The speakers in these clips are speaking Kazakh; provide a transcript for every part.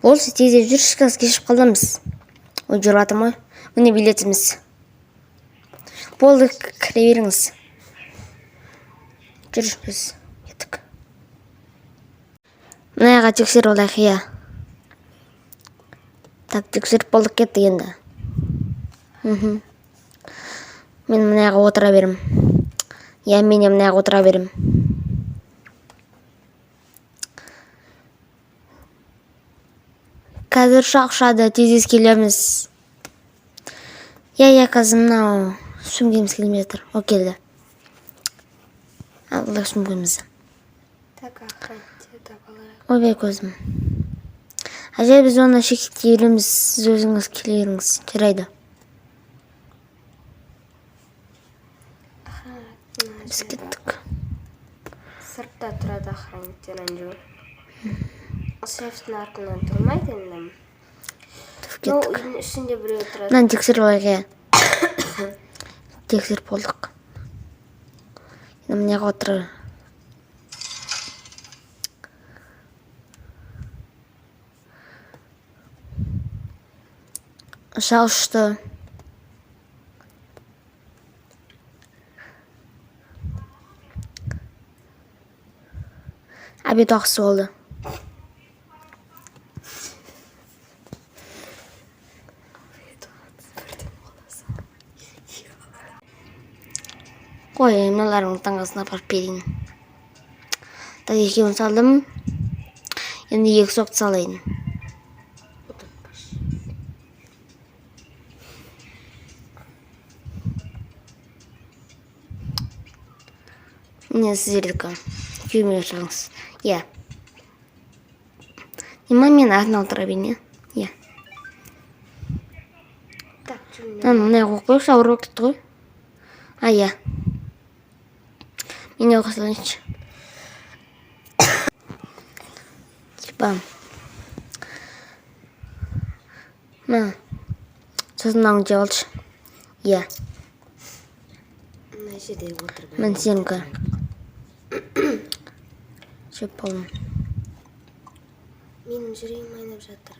Болшы, тезірек жүрші, қазір кешігіп қаламыз. Ой, жүріп жатырмын ғой. Міне билетіміз. Болды, кіре беріңіз. Жүр, біз кеттік. Мына жаққа тексеріп алайық, иә. Так, тексеріп болдық, кеттік енді. Мхм. Мен мына жаққа отыра берем. Иә, мен де мына жаққа отыра берем. Қазір ұшақ ұшады, тез келеміз. Иә, иә, қазір мынау сөмкеміз келмей жатыр. О, келді. Алдық сөмкемізді. Так, охранникті таба алайық. Ойбай, көзім. Әже, біз оны шекете береміз, сіз өзіңіз келе беріңіз. Жарайды. Охранник мына Біз жерде. кеттік. Сыртта тұрады охранниктер, Анжу. Шефтің артынан тұрмайды енді. Түф, Ну, кеттік. үйдің ішінде біреу тұрады. Мынаны тексеріп алайық, иә. Тексеріп болдық. Енді мына жаққа отыр. Ұшақ ұшты. Обед уақыты болды. Қой, мыналардың таңғасына апарып берейін. Так, екеуін салдым. Енді екі сокты салайын. Міне, сіздердікі. Күйеуіме салыңыз. Иә. Нема, мен артына отыра берейін, иә? Иә. Так, жүрмін. Мынаны мына қойып қояйықшы, ауыр болып кетті ғой. А, иә. Мен де оқи салайыншы. Типа. Мына. Сосын мынаны жеп алшы. Иә. Мына жерде отырып. Міне, сенікі. Жеп болдым. Менің жүрегім айнып жатыр.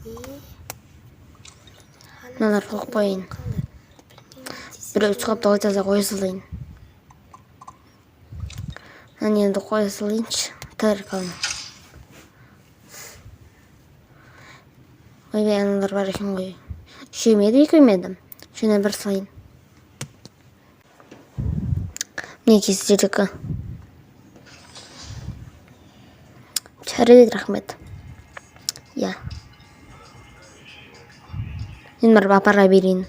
Не? Мыналарды қойып қояйын. Қалды. Білмеймін, тез. Бір үш қапты қой, таза қоя салайын. Мынаны енді қоя салайыншы. Тарелканы. Ойбай, аналар бар екен ғой. Үшеу ме еді, екеу ме еді? Үшеуіне бір салайын. Мінекей, сіздердікі. Жарайды, рахмет. Иә. Мен барып апара берейін.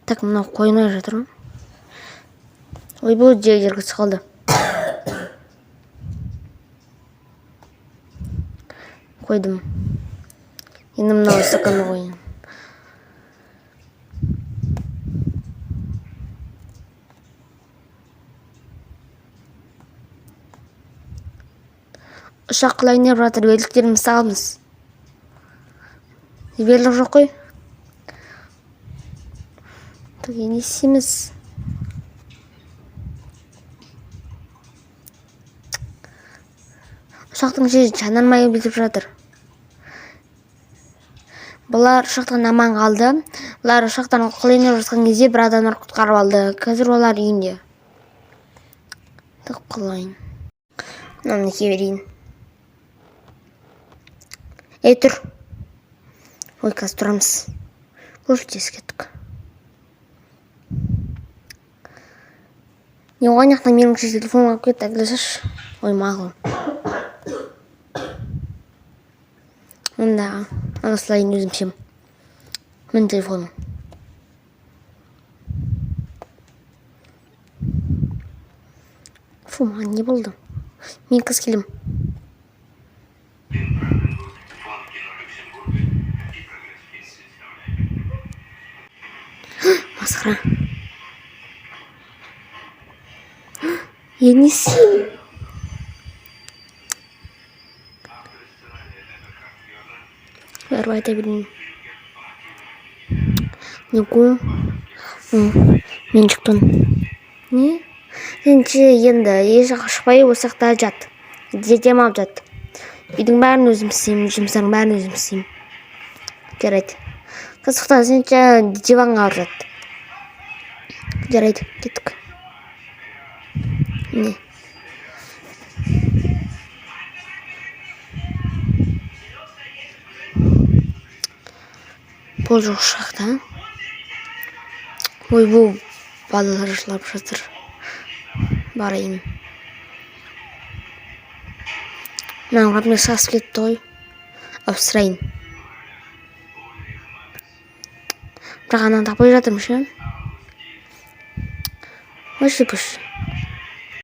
Так, мынау қоймай жатыр ғой. Ойбой, жерге түсіп қалды. Қойдым. Енді мынау стаканды қояйын. Ұшақ құлайын деп жатыр, белдіктерімізді саламыз. Белдік жоқ қой. Так, не істейміз? Ұшақтың іші жанармай бітіп жатыр. Бұлар ұшақтан аман қалды. Бұлар ұшақтан құлайын деп жатқан кезде бір адамдар құтқарып алды. Қазір олар үйінде. Тығып қалайын. Мынаны кие берейін. Ей, тұр. Ой, қазір тұрамыз. Болды, тез кеттік. Не оған жақтан менің телефоным алып кетті, әкеле. Ой, мақұл. Мында ана салайын өзімше. Міне телефоным. Фу, маған не болды? Мен қыз келем. Масқара. Я не істеймін? Бәрі айта берейін. Неку? Мен шықтым. Не? Сен ше енді еш жаққа шықпай, осы жақта жат. Демалып жат. Үйдің бәрін өзім істеймін, жұмыстардың бәрін өзім істеймін. Жарайды. Қызықта, сен ше диванға барып жат. Жарайды, кеттік. Міне. Пол жоқ жақта. Ойбу, балалар жылап жатыр. Барайын. Мынаның қабіне сасып кетті ғой. Ауыстырайын. Бірақ ананы таппай жатырмын ше. Вообще пусть.